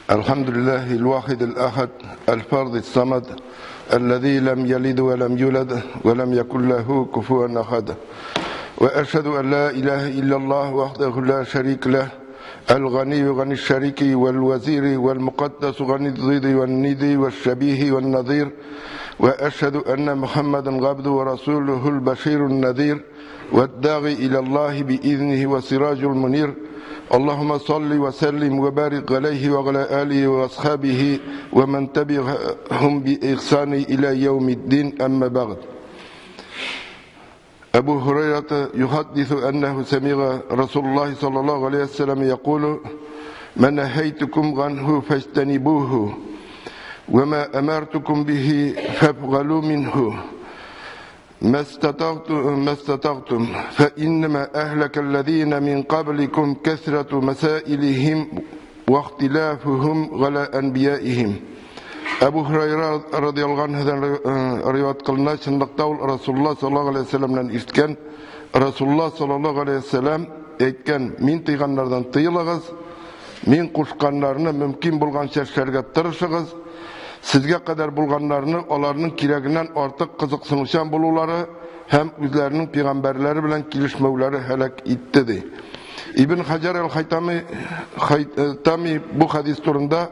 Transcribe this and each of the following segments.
الحمد لله الواحد الأحد الفرد الصمد الذي لم يلد ولم يولد ولم يكن له كفوا أحد. وأشهد أن لا إله إلا الله وحده لا شريك له، الغني غني الشريك والوزير والمقدس غني الضد والند والشبيه والنظير. وأشهد أن محمدا عبده ورسوله البشير النذير والداعي إلى الله بإذنه وسراج المنير. اللهم صل وسلم وبارك عليه وعلى آله وأصحابه ومن تبعهم بإحسان إلى يوم الدين. أما بعد، أبو هريرة يحدث أنه سمع رسول الله صلى الله عليه وسلم يقول: ما نهيتكم عنه فاجتنبوه، وما أمرتكم به فافعلوا منه ما استطعتم، فإنما أهلك الذين من قبلكم كثرة مسائلهم واختلافهم على أنبيائهم. Әбу Һурайра радиаллаһу анһудан риваять кылына, чынлыкта ул Расулуллаһ саллаллаһу алейһи вәсәлләмнән ишеткән. Расулуллаһ саллаллаһу алейһи вәсәлләм әйткән: мин тыйганнардан тыелыгыз, мин кушканнарны мөмкин булганча эшләргә тырышыгыз. Сезгә кадәр булганнарны аларның кирәгеннән артык кызыксынучан булулары һәм үзләренең пәйгамбәрләре белән килешмәүләре һәлак итте, ди. Ибн Хаҗар әл-Хайтами бу хадис турында: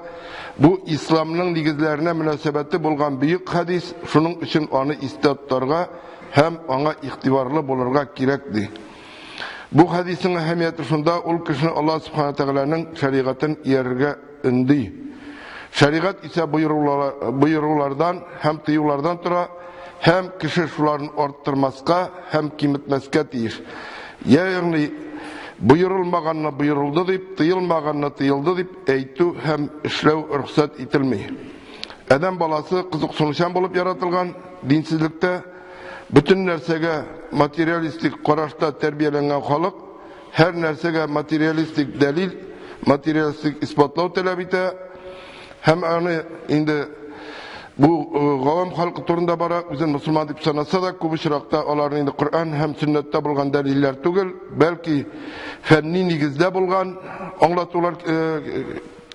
бу исламның нигезләренә мөнәсәбәте булган бөек хадис, шуның өчен аны истә тотарга һәм аңа игътибарлы булырга кирәк, ди. Бу хадисның әһәмияте шунда, ул кешене Аллаһ субхана тәгаләнең шәригатен иярергә өнди. Шәригать исә боерулардан һәм тыюлардан тора, һәм кеше шуларын арттырмаска һәм киметмәскә тиеш. Ягъни боерылмаганны боерылды дип, тыелмаганны тыелды дип әйтү һәм эшләү рөхсәт ителми. Адәм баласы кызыксынучан булып яратылган, динсезлектә бөтен нәрсәгә материалистик карашта тәрбияләнгән халык һәр нәрсәгә материалистик дәлил, материалистик исбатлау таләп итә. Һәм аны инде бу гавам халкы турында бара, үзен мусульман дип санаса да, күп очракта аларның инде Коръән һәм сөннәттә булган дәлилләр түгел, бәлки фәнни нигездә булган аңлатулар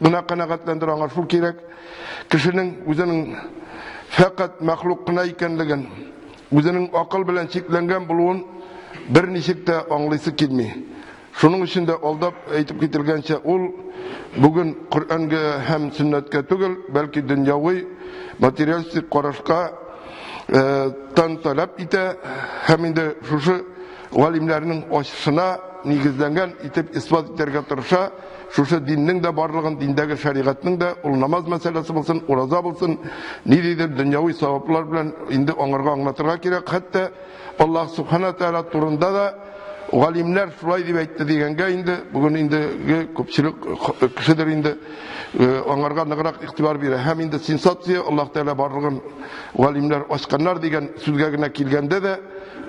гына канәгатьләндерә, аңа шул кирәк. Кешенең үзенең фәкать мәхлук кына икәнлеген, үзенең акыл белән чикләнгән булуын берничек тә аңлыйсы килми. Шуның өчен дә алдап әйтеп кителгәнчә, ул бүген Коръәнгә һәм сөннәткә түгел, бәлки дөньяви материалистик карашка тан таләп итә һәм инде шушы галимнәрнең ачышына нигезләнгән итеп исбат итәргә тырыша. Шушы диннең дә барлыгын, диндәге шәригатьнең дә, ул намаз мәсьәләсе булсын, ураза булсын, ниндидер дөньяви саваплар белән инде аңарга аңлатырга кирәк. Хәтта Аллаһ субхана тәгалә турында да галимнәр шулай дип әйтте дигәнгә инде бүген инде күпчелек кешедер инде аңарга ныграк игътибар бирә. Һәм инде сенсация Аллаһ Тәгалә барлыгын галимнәр ачканнар дигән сүзгә генә килгәндә дә,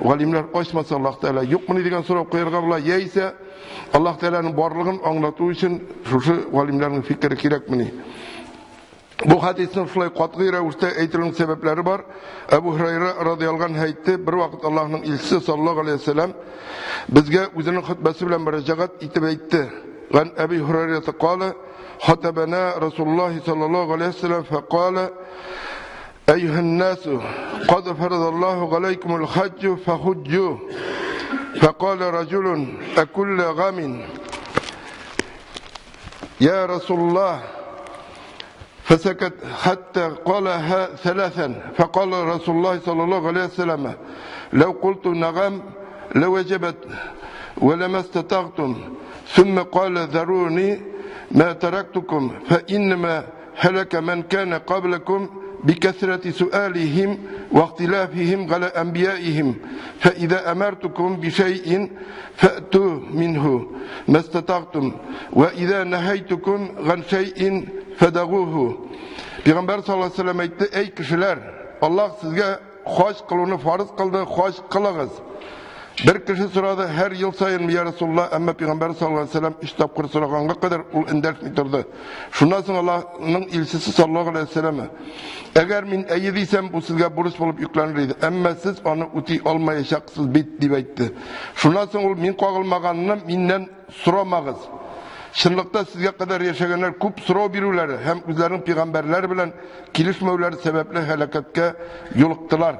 галимнәр ачмаса Аллаһ Тәгалә юкмыни дигән сорау куярга була, яисә Аллаһ Тәгаләнең барлыгын аңлату өчен шушы галимнәрнең фикере кирәкмени? Бу хадисның шулай катгый рәвештә әйтелүнең сәбәпләре бар. Әбу Һурайра радиаллаһу анһу әйтте: бер вакыт Аллаһның илчесе саллаллаһу алейһи ва сәлләм безгә үзенең хөтбәсе белән мөрәҗәгать итеп әйтте. Ган Әби Һурайра кала: хатабана Расулуллаһи саллаллаһу алейһи ва сәлләм фәкала: әйюһан насу кад фарадаллаһу галәйкумул хаҗҗу фахуджу. Фәкала раҗулун: акулла гамин я Расулуллаһ? فسكت حتى قالها ثلاثا. فقال رسول الله صلى الله عليه وسلم: لو قلت نعم لوجبت ولما استطعتم. ثم قال: ذروني ما تركتكم، فإنما هلك من كان قبلكم بكثرة سؤالهم واختلافهم على أنبيائهم، فإذا أمرتكم بشيء فأتوا منه ما استطعتم، وإذا نهيتكم عن شيء فدعوه. Пәйгамбәр саллаллаһу алейһи ва сәлләм әйтте: эй кешеләр, Аллаһ сезгә хаҗ кылуны фарыз кылды, хаҗ кылыгыз. Бер кеше сорады: һәр ел саен, я Расулуллаһ? Әмма Пәйгамбәр саллаллаһу алейһи ва сәлләм 3 тапкыр сораганга кадәр ул эндәшми торды. Шуннан соң Аллаһның илчесе саллаллаһу алейһи ва сәлләм: әгәр мин әйе дисәм, бу сезгә бурыч булып йөкләнер иде, әмма сез аны үти алмаячаксыз бит, дип әйтте. Шуннан соң ул: мин кагылмаганны миннән сорамагыз. Чынлыкта сезгә кадәр яшәгәннәр күп сорау бирүләре һәм үзләренең пәйгамбәрләре белән килешмәүләре сәбәпле һәлакәткә юлыктылар.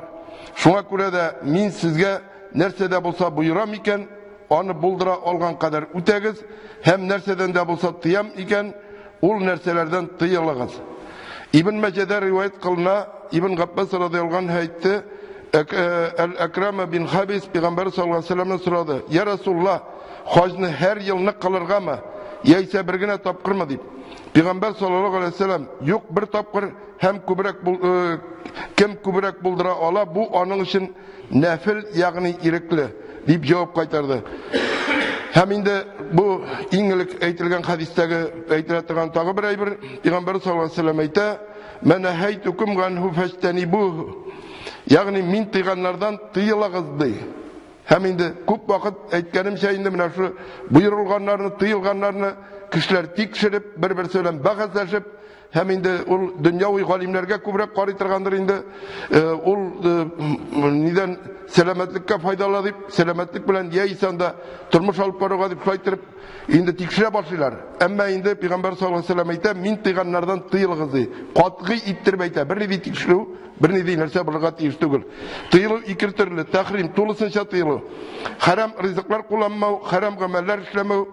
Шуңа күрә дә мин сезгә нәрсә дә булса боерам икән, аны булдыра алган кадәр үтәгез һәм нәрсәдән дә булса тыям икән, ул нәрсәләрдән тыелыгыз. Ибн Мәҗәдә риваять кылына, Ибн Габбас радияллаһу анһу әйтте, Әл-Әкрама бин Хабис пәйгамбәр саллаллаһу алейһи вәсәлләмнән сорады: "Я Расулуллаһ, хаҗны һәр елны кылыргамы, яисә бер генә тапкырмы?" дип. Пәйгамбәр саллаллаһу алейһи вәсәлләм: "Юк, бер тапкыр һәм күбрәк кем күбрәк булдыра ала, бу аның өчен нәфил, ягъни ирекле", дип җавап кайтарды. Һәм инде бу иң элек әйтелгән хәдистәге әйтелә торган тагы бер әйбер, Пәйгамбәр саллаллаһу алейһи вәсәлләм әйтә: "Мә нәһәйтукум ганһу фәҗтәнибуһ". Ягъни мин тыйганнардан тыелыгыз ди. Һәм инде күп вакыт әйткәнемчә инде менә шу боерылганнарны, тыелганнарны кешеләр тикшереп, бер-берсе белән бәхәсләшеп, һәм инде ул дөньяви галимнәргә күбрәк карый торгандыр инде, ул нидән сәламәтлеккә файдалы дип, сәламәтлек белән яисә анда тормыш алып баруга дип шулай иттереп инде тикшерә башлыйлар. Әмма инде Пәйгамбәр саллаллаһу алейһи вәсәлләм әйтә, мин тыйганнардан тыелыгыз ди. Катгый иттереп әйтә, бернинди тикшерү, бернинди нәрсә булырга тиеш түгел. Тыелу ике төрле: тәхрим, тулысынча тыелу. Хәрам ризыклар кулланмау, хәрам гамәлләр эшләмәү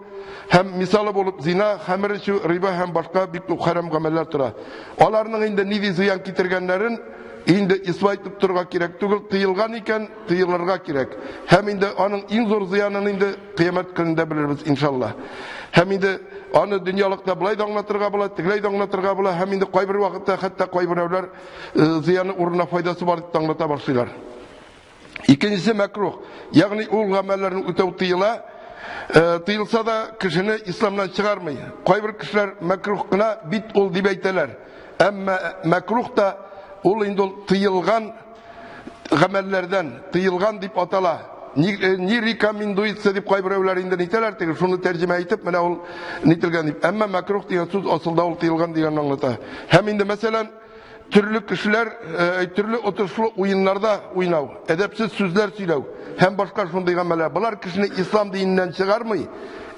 һәм мисалы булып зина, хәмер эчү, риба һәм башка бик күп хәрам гамәлләр тора. Аларның инде нинди зыян китергәннәрен инде исбат итеп торырга кирәк түгел, тыелган икән, тыелырга кирәк. Һәм инде аның иң зур зыянын инде кыямәт көнендә белербез иншалла. Һәм инде аны дөньялыкта былай да аңлатырга була, тегеләй дә аңлатырга була, һәм инде кайбер вакытта хәтта кайберәүләр зыяны урынына файдасы бар дип аңлата башлыйлар. Икенчесе мәкрух, ягъни ул гамәлләрне үтәү тыела, тыелса да кешене исламнан чыгармый. Кайбер кешеләр мәкрух кына бит ул дип әйтәләр. Әмма мәкрух та ул инде ул тыелган гамәлләрдән, тыелган дип атала. Не рекомендуется дип кайберәүләр инде нитәләр, теге шуны тәрҗемә итеп, менә ул нителгән дип. Әмма мәкрух дигән сүз асылда ул тыелган дигәнне аңлата. Һәм инде мәсәлән, төрле кешеләр төрле отышлы уеннарда уйнау, әдәпсез сүзләр сөйләү һәм башка шундый гамәлләр. Болар кешене ислам диненнән чыгармый,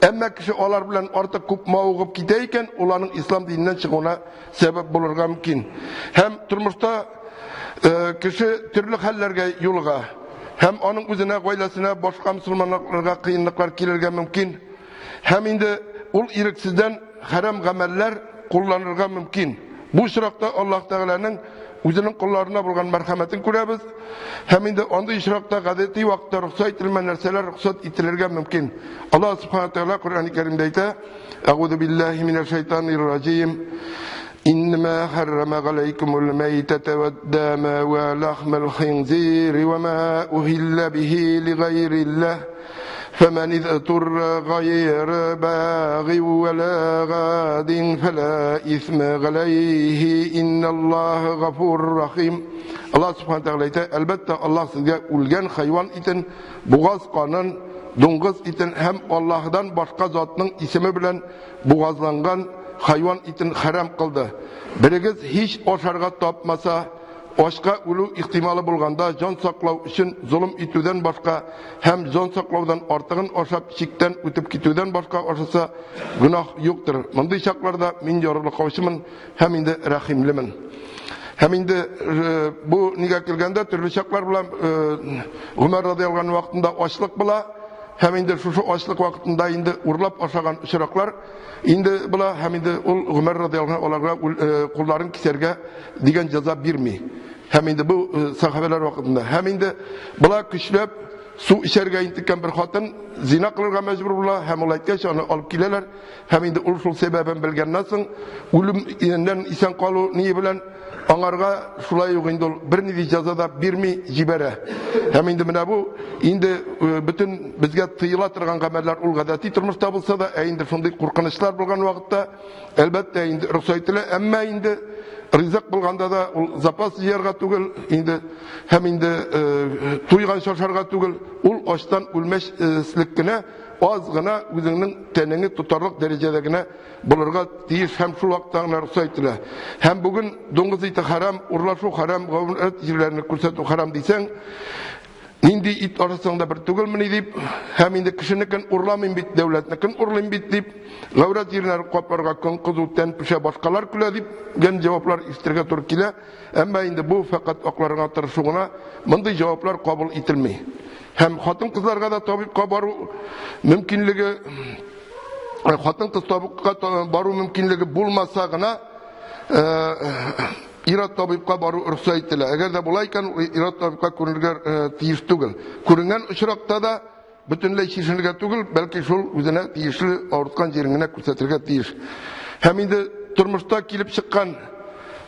әмма кеше алар белән артык күп мавыгып китә икән, ул аның ислам диненнән чыгуына сәбәп булырга мөмкин. Һәм тормышта кеше төрле хәлләргә юлыга һәм аның үзенә, гаиләсенә, башка мөселманнарга кыенлыклар килергә мөмкин. Һәм инде ул ирексездән хәрам гамәлләр кулланырга мөмкин. Бу очракта Аллаһ Тәгаләнең үзенең колларына булган мәрхәмәтен күрәбез. Һәм инде андый очракта гадәти вакытта рөхсәт ителмәгән нәрсәләр рөхсәт ителергә мөмкин. Аллаһ Субхана Тәгалә Коръән Кәримдә әйтә: "Әгуду биллаһи минәш шайтанир раҗим. Иннама харрама галәйкумул мәйтәтә вәд-дама ва лахмал хинзири ва ма ухилла бихи лигайриллаһ. فمن اضطر غير باغ ولا غاد فلا إثم عليه إن الله غفور رحيم. Аллаһ Субхана Тәгалә әйтә, әлбәттә, Аллаһ сезгә үлгән хайван итен, бугаз канын, дуңгыз итен һәм Аллаһдан башка затның исеме белән бугазланган хайван итен хәрам кылды. Берегез һич ашарга тапмаса, ашка үлү ихтималы булганда җан саклау өчен золым итүдән башка һәм җан саклаудан артыгын ашап чиктән үтеп китүдән башка ашаса гөнаһ юктыр. Мондый чакларда мин ярлыкаучымын һәм инде рәхимлемен. Һәм инде бу нигә килгәндә төрле чаклар белән Гомәр радиаллаһу анһу вакытында ачлык була. Һәм инде шушы ачлык вакытында инде урлап ашаган очраклар инде була, һәм инде ул Гомәр радиаллаһу анһу аларга кулларын кисәргә дигән җәза бирми. Һәм инде бу сахабәләр вакытында. Һәм инде була көчләп су эчәргә интеккән бер хатын зина кылырга мәҗбүр була, һәм ул әйткәч, аны алып киләләр. Һәм инде ул шул сәбәбен белгәннән соң үлемнән исән калу ние белән аңарга шулай ук инде ул бернинди җәза да бирми җибәрә. Һәм инде менә бу инде бөтен безгә тыела торган гамәлләр ул гадәти тормышта булса да, ә инде шундый куркынычлар булган вакытта әлбәттә инде рөхсәт ителә, әмма инде ризык булганда да ул запас җыярга түгел, инде һәм инде туйганчы ашарга түгел, ул ачтан үлмәслек кенә аз гына үзеңнең тәнеңне тотарлык дәрәҗәдә генә булырга тиеш һәм шул вакытта гына рөхсәт ителә. Һәм бүген дуңгыз ите харам, урлашу харам, гаурәт җирләрне күрсәтү харам дисәң, Нинди ит ашасаң да бер түгелмени дип, һәм инде кешенекен урламыйм бит, дәүләтнекен урлыйм бит дип, гаурәт җирләрен капларга көн кызу, тән пешә, башкалар көлә дип гән җаваплар ишетергә туры килә. Әмма инде бу фәкать акларга тырышу гына, мондый җаваплар кабул ителми. Һәм хатын-кызларга да табибка бару мөмкинлеге, хатын-кыз табибка бару мөмкинлеге булмаса гына, ир-ат табибка бару рөхсәт ителә. Әгәр дә була икән, ир-ат табибка күренергә тиеш түгел. Күренгән очракта да бөтенләй чишенергә түгел, бәлки шул үзенә тиешле авырткан җирен генә күрсәтергә тиеш. Һәм инде тормышта килеп чыккан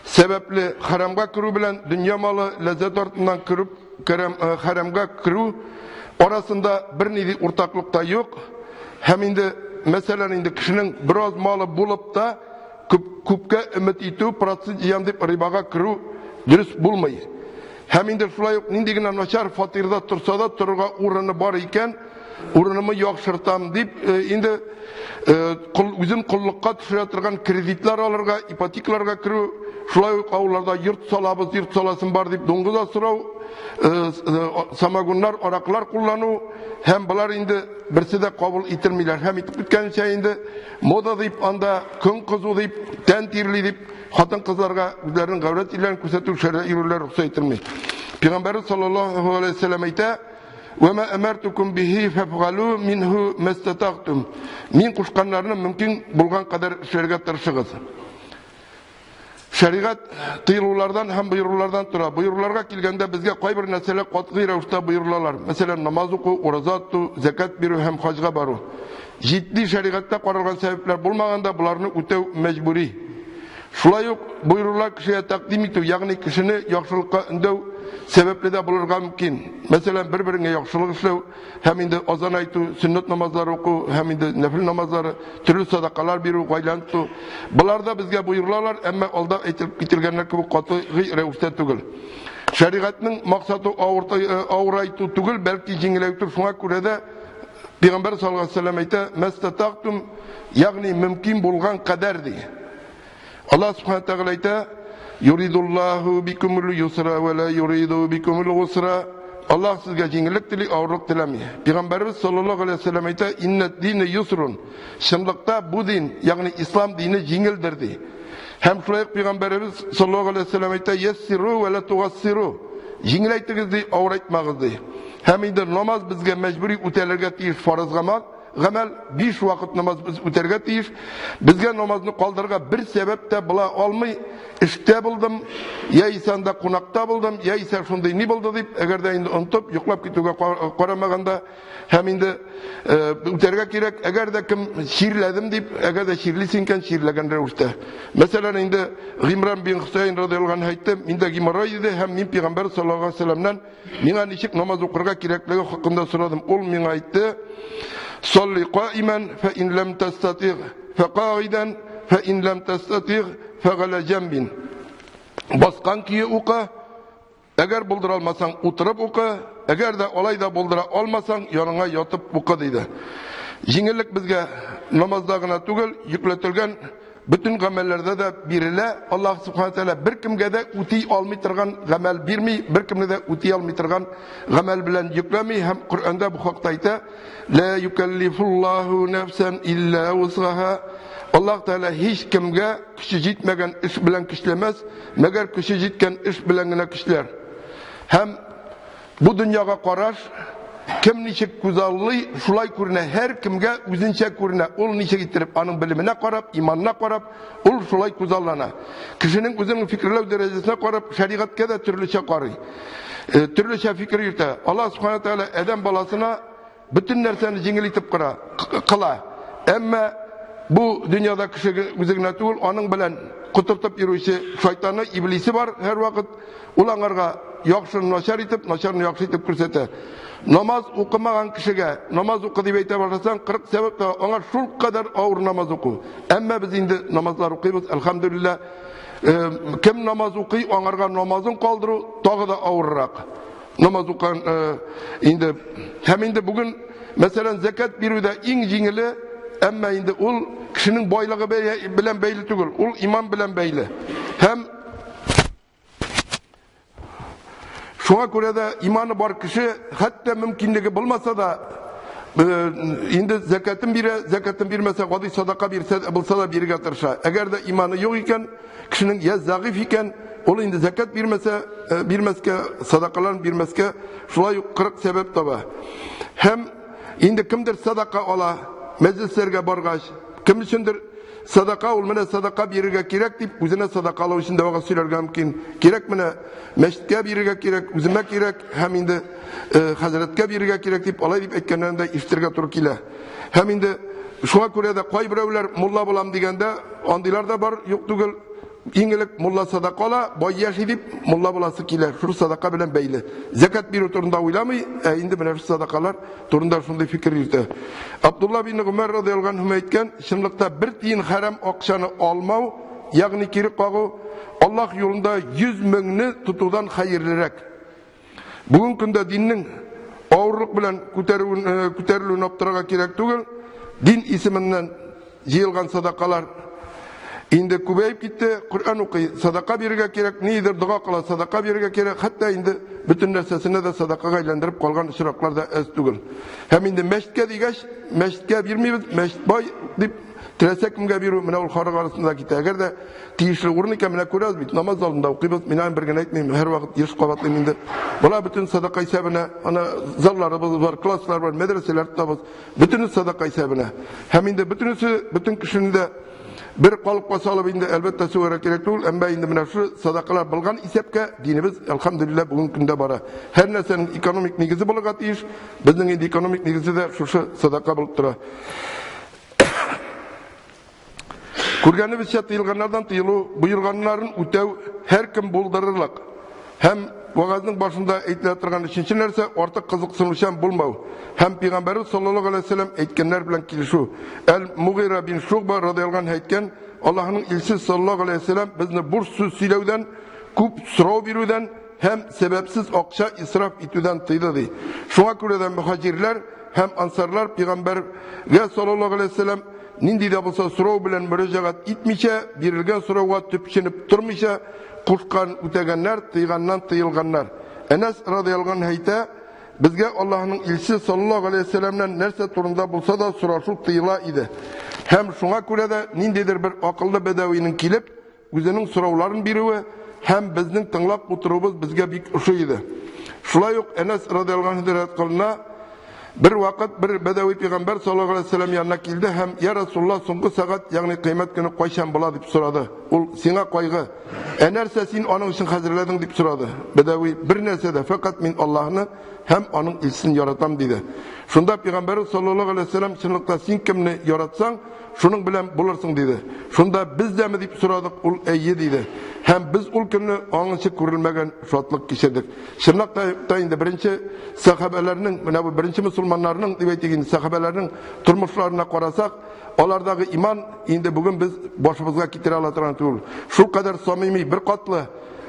сәбәпле хәрамга керү белән дөнья малы ләззәт артыннан кереп, хәрамга керү арасында бернинди уртаклык та юк. Һәм инде, мәсәлән, инде кешенең бераз малы булып та күпкә өмет итү, процент җыям дип рибага керү дөрес булмый. Һәм инде шулай ук нинди генә начар фатирда торса да торырга урыны бар икән, урынымы яхшыртам дип, инде үзен коллыкка төшерә торган кредитлар алырга, ипотекаларга керү, шулай ук авылларда йорт салабыз, йорт саласым бар дип дуңгыз асрау, самогоннар, араклар куллану һәм болар инде берсе дә кабул ителмиләр. Һәм итеп үткәнчә инде мода дип, анда көн кызу дип, тән тирли дип, хатын-кызларга үзләренең гаурәт илләрен күрсәтү шәрә йөрүләр рөхсәт ителми. Пәйгамбәрбез саллаллаһу алейһи ва сәлләм әйтә: "Ва ма амартукум бихи фафгалу минһу мастатагтум." Мин кушканнарны мөмкин булган кадәр эшләргә тырышыгыз. Шәригать тыелулардан һәм боерулардан тора. Боеруларга килгәндә безгә кайбер нәрсәләр катгый рәвештә боерылалар. Мәсәлән, намаз уку, ураза тоту, зәкят бирү һәм хаҗга бару. Җитди шәригатьтә каралган сәбәпләр булмаганда боларны үтәү мәҗбүри. Шулай ук боерулар кешегә тәкъдим итү, ягъни кешене яхшылыкка өндәү сәбәпле дә булырга мөмкин. Мәсәлән, бер-береңә яхшылык эшләү һәм инде азан әйтү, сөннәт намазлары уку һәм инде нәфил намазлары, төрле садакалар бирү, гаиләне тоту. Болар да безгә боерылалар, әмма алда әйтелеп кителгәннәр кебек катгый рәвештә түгел. Шәригатьнең максаты авырайту түгел, бәлки җиңеләйтү. Шуңа күрә дә Пәйгамбәр саллаллаһу алейһи ва сәлләм әйтә: "Мәстатагтум", ягъни мөмкин булган кадәр ди. Аллаһ субхана тәгалә әйтә: "Юридуллаһу бикумул юсра ва ла юриду бикумул гусра." Аллаһ сезгә җиңеллек тели, авырлык теләми. Пәйгамбәрбез саллаллаһу алейһи ва сәлләм әйтә: "Иннад дине юсрун." Чынлыкта бу дин, ягъни ислам дине җиңелдер ди. Һәм шулай ук Пәйгамбәребез саллаллаһу алейһи ва сәлләм әйтә: "Яссиру ва ла тугассиру." Җиңеләйтегез ди, авырайтмагыз ди. Һәм инде намаз безгә мәҗбүри үтәлергә тиеш фарыз гамәл. Гамәл 5 вакыт намаз без үтәргә тиеш. Безгә намазны калдырырга бер сәбәп тә була алмый. Эштә булдым, яисә анда кунакта булдым, яисә шундый ни булды дип, әгәр дә инде онытып йоклап китүгә карамаганда һәм инде үтәргә кирәк. Әгәр дә кем чирләдем дип, әгәр дә чирлисең икән, чирләгән рәвештә. Мәсәлән, инде Гимран бин Хөсәйн радияллаһу анһу әйтте: "Миндә геморрой иде һәм мин пәйгамбәр саллаллаһу алейһи ва сәлләмнән миңа ничек намаз укырга кирәклеге хакында сорадым. Ул миңа әйтте: "Салли каиман фа ин лам тастатиг фа каидан фа ин лам тастатиг фа гала җамбин." Баскан көе укы, әгәр булдыра алмасаң, утырып укы, әгәр дә алай да булдыра алмасаң, яныңа ятып укы диде. Җиңеллек безгә намазда гына түгел, йөкләтелгән бөтен гамәлләрдә дә бирелә. Аллаһ субхана тәгалә беркемгә дә үти алмый торган гамәл бирми, беркемне дә үти алмый торган гамәл белән йөкләми һәм Коръәндә бу хакта әйтә: "Ла юкаллифуллаһу нафсан илля вусгаһа." Аллаһ Тәгалә һич кемгә көче җитмәгән эш белән көчләмәс, мәгәр көче җиткән эш белән генә көчләр. Һәм бу дөньяга караш кем ничек күзаллый, шулай күренә, һәр кемгә үзенчә күренә. Ул ничек иттереп, аның белеменә карап, иманына карап, ул шулай күзаллана. Кешенең үзенең фикерләү дәрәҗәсенә карап, шәригатькә дә төрлечә карый. Төрлечә фикер йөртә. Аллаһ субхана тәгалә адәм баласына бөтен нәрсәне җиңел итеп кыла. Әмма бу дөньяда кеше үзе генә түгел, аның белән котыртып йөрүче шайтаны, иблисе бар һәрвакыт. Ул аңарга яхшыны начар итеп, начарны яхшы итеп күрсәтә. Намаз укымаган кешегә намаз укы дип әйтә башласаң, 40 сәбәп таба, аңа шул кадәр авыр намаз уку. Әмма без инде намазлар укыйбыз, әлхәмдүлилләһ. Кем намаз укый, аңарга намазын калдыру тагы да авыррак. Намаз укыган инде һәм инде бүген, мәсәлән, зәкят бирүдә иң җиңеле, әмма инде ул кешенең байлыгы белән бәйле түгел, ул иман белән бәйле. Һәм Шуңа күрә дә иманы бар кеше, хәтта мөмкинлеге булмаса да, инде зәкәтен бирә, зәкәтен бирмәсә, гади садака бирсә, булса да бирергә тырыша. Әгәр дә иманы юк икән, кешенең я зәгыйф икән, ул инде зәкәт бирмәсә, бирмәскә, садакаларын бирмәскә шулай ук 40 сәбәп таба. Һәм инде кемдер садака ала, мәҗлесләргә баргач, кем өчендер садака ул менә садака бирергә кирәк дип, үзенә садака алу өчен дә вәгазь сөйләргә мөмкин. Кирәк менә мәчеткә бирергә кирәк, үземә кирәк һәм инде хәзрәткә бирергә кирәк дип, алай дип әйткәннәрен дә ишетергә туры килә. Һәм инде шуңа күрә дә кайберәүләр мулла булам дигәндә, андыйлар да бар, юк түгел. Иң элек мулла садака ала, бай яши дип мулла буласы килә. Шул садака белән бәйле. Зәкәт бирү турында уйламый, ә инде менә шул садакалар турында шундый фикер йөртә. Абдулла бин Гомәр радияллаһу анһу әйткән, чынлыкта бер тиен хәрам акчаны алмау, ягъни кире кагу, Аллаһ юлында 100 меңне тотудан хәерлерәк. Бүгенге көндә диннең авырлык белән күтәрелүен аптырарга кирәк түгел. Дин исеменнән җыелган садакалар инде күбәеп китте. Коръән укый, садака бирергә кирәк, нидер дога кыла, садака бирергә кирәк. Хәтта инде бөтен нәрсәсенә дә садакага әйләндереп калган очраклар да әз түгел. Һәм инде мәчеткә дигәч, мәчеткә бирмибез, мәчет бай дип теләсә кемгә бирү менә ул халык арасында китә. Әгәр дә тиешле урын икән, менә күрәбез бит, намаз залында укыйбыз. Мин аны бер генә әйтмим, һәрвакыт еш кабатлыйм инде. Була бөтен садака исәбенә, ана залларыбыз бар, класслар бар, мәдрәсәләр тотабыз. Бөтенесе садака исәбенә. Һәм инде бөтенесе, бөтен кешене дә бер калыпка салып инде әлбәттә сүгәргә кирәк түгел, әмма инде менә шул садакалар булган исәпкә динебез әлхәмдүлилләһ бүгенге көндә бара. Һәр нәрсәнең экономик нигезе булырга тиеш. Безнең инде экономик нигезе дә шушы садака булып тора. Күргәнебезчә, тыелганнардан тыелу, боерганнарын үтәү һәркем булдырырлык. Һәм вәгазьнең башында әйтелә торган өченче нәрсә артык кызыксынучан булмау һәм пәйгамбәрбез саллаллаһу алейһи вәсәлләм әйткәннәр белән килешү. Әл-Мугыйра бин Шугба радияллаһу анһу әйткән, Аллаһның илчесе саллаллаһу алейһи вәсәлләм безне буш сүз сөйләүдән, күп сорау бирүдән һәм сәбәпсез акча исраф итүдән тыйды ди. Шуңа күрә дә мөхаҗирләр һәм ансарлар пәйгамбәргә саллаллаһу алейһи вәсәлләм нинди дә булса сорау белән мөрәҗәгать итмичә, бирелгән сорауга төпченеп тормыйча, кушкан үтәгәннәр, тыйганнан тыелганнар. Әнәс радияллаһу анһу әйтә, безгә Аллаһның илчесе саллаллаһу алейһи вәсәлләмнән нәрсә турында булса да сорашу тыела иде. Һәм шуңа күрә дә ниндидер бер акыллы бәдәвинең килеп, үзенең сорауларын бирүе һәм безнең тыңлап утыруыбыз безгә бик ошый иде. Шулай ук Әнәс радияллаһу анһу риваять кылына, бер вакыт бер бәдәви пәйгамбәр саллаллаһу алейһи вәсәлләм янына килде һәм я Расулуллаһ, соңгы сәгать, ягъни кыямәт көне кайчан була дип сорады. Ул сиңа кайгы, ә нәрсә син аның өчен хәзерләдең дип сорады. Бәдәви бер нәрсә дә, фәкать мин Аллаһны һәм аның илчесен яратам диде. Шунда пәйгамбәр саллаллаһу алейһи вәсәлләм чынлыкта син кемне яратсаң, шуның белән булырсың диде. Шунда без дәме дип сорадык, ул әйе диде. Һәм без ул көнне аңынчы күрелмәгән шатлык кичердек. Чынлыкта та инде беренче сәхабәләрнең, менә бу беренче мусульманнарның дип әйтик инде, сәхабәләрнең тормышларына карасак, алардагы иман инде бүген без башыбызга китерә ала торган түгел. Шул кадәр самими, бер катлы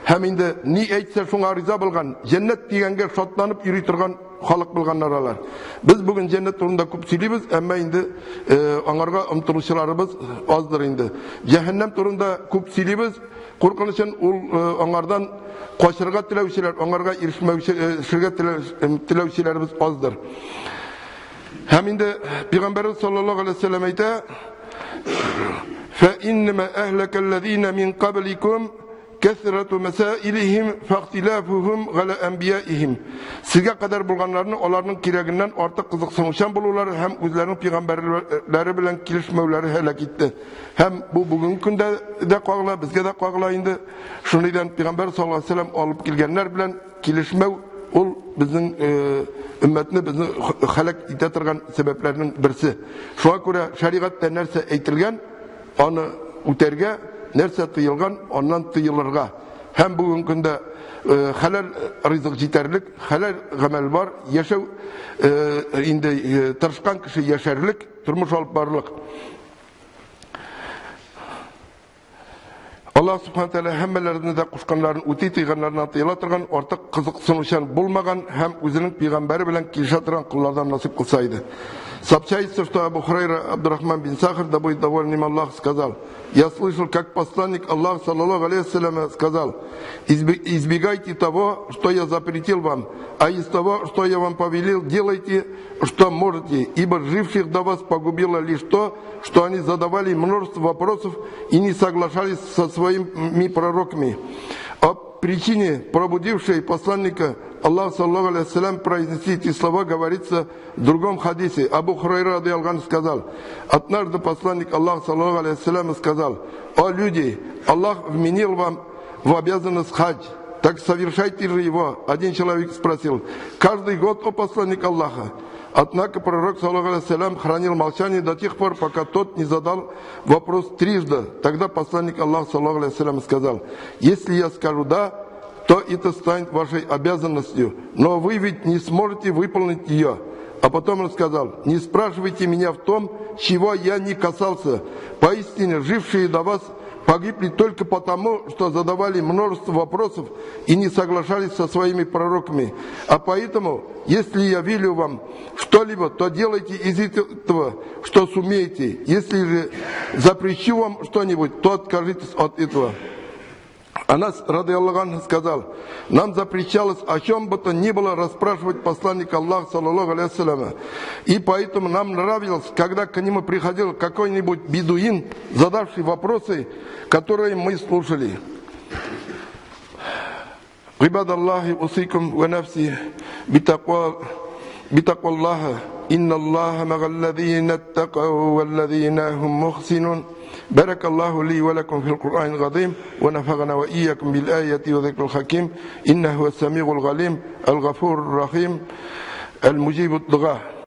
һәм инде ни әйтсә шуңа риза булган, җәннәт дигәнгә шатланып йөри торган халык булганнар алар. Без бүген җәннәт турында күп сөйлибез, әмма инде аңарга омтылучыларыбыз аздыр инде. Җәһәннәм турында күп сөйлибез, куркынычын ул аңардан качырга теләүчеләр, аңарга ирешмәүчеләргә теләүчеләребез аздыр. Һәм инде Пәйгамбәрбез саллаллаһу алейһи вәсәлләм әйтә: "Фа иннама әһлакаллазина мин кабликум кәсрату мәсаилихим фахтилафухум гала анбияихим." Сезгә кадәр булганнарны аларның кирәгеннән артык кызыксынучан булулары һәм үзләренең пәйгамбәрләре белән килешмәүләре һәлак итте. Һәм бу бүгенге көндә дә кагыла, безгә дә кагыла инде. Шуныйдан пәйгамбәр саллаллаһу алейһи вәсәлләм алып килгәннәр белән килешмәү ул безнең өммәтне безне һәлак итә торган сәбәпләрнең берсе. Шуңа күрә шәригатьтә нәрсә әйтелгән, аны үтәргә, нәрсә тыелган, аннан тыелырга. Һәм бүгенге көндә хәләл ризык җитәрлек, хәләл гамәл бар, яшәү инде тырышкан кеше яшәрлек, тормыш алып барырлык. Аллаһ субхана тәгалә һәммәләрне дә кушканнарын үти, тыйганнарыннан тыела торган, артык кызыксынучан булмаган һәм үзенең пәйгамбәре белән килешә торган коллардан насыйп кылса иде. Сообщается, что Абу Хурайра Абдурахман бин Сахр, да будет доволен им Аллах, сказал: «Я слышал, как посланник Аллаха, саллаллаху алейхи, сказал: избегайте того, что я запретил вам, а из того, что я вам повелел, делайте, что можете, ибо живших до вас погубило лишь то, что они задавали множество вопросов и не соглашались со своими пророками». О причине, пробудившей посланника Аллаха, саллаллаху алейхи, произнести эти слова, говорится в другом хадисе. Абу Хурайра радиаллаху сказал: однажды посланник Аллаха, саллаллаху алейхи, сказал: «О люди, Аллах вменил вам в обязанность хадж, так совершайте же его». Один человек спросил: «Каждый год, о посланник Аллаха?» Однако пророк, саллаллаху алейхи, хранил молчание до тех пор, пока тот не задал вопрос трижды. Тогда посланник Аллаха, саллаллаху алейхи, сказал: «Если я скажу «да», то это станет вашей обязанностью, но вы ведь не сможете выполнить ее». А потом он сказал: «Не спрашивайте меня в том, чего я не касался. Поистине, жившие до вас погибли только потому, что задавали множество вопросов и не соглашались со своими пророками. А поэтому, если я велю вам что-либо, то делайте из этого, что сумеете. Если же запрещу вам что-нибудь, то откажитесь от этого». Анас, радиаллаху анху, сказал: нам запрещалось о чем бы то ни было расспрашивать посланника Аллаха, саллаллаху алейхи, и поэтому нам нравилось, когда к нему приходил какой-нибудь бедуин, задавший вопросы, которые мы слушали. عباد الله أوصيكم ونفسي بتقوى الله إن الله مع الذين اتقوا والذين هم محسنون. بارك الله لي ولكم في القرآن العظيم ونفعنا وإياكم بالآية وذكر الحكيم إنه هو السميع العليم الغفور الرحيم المجيب الدعاء.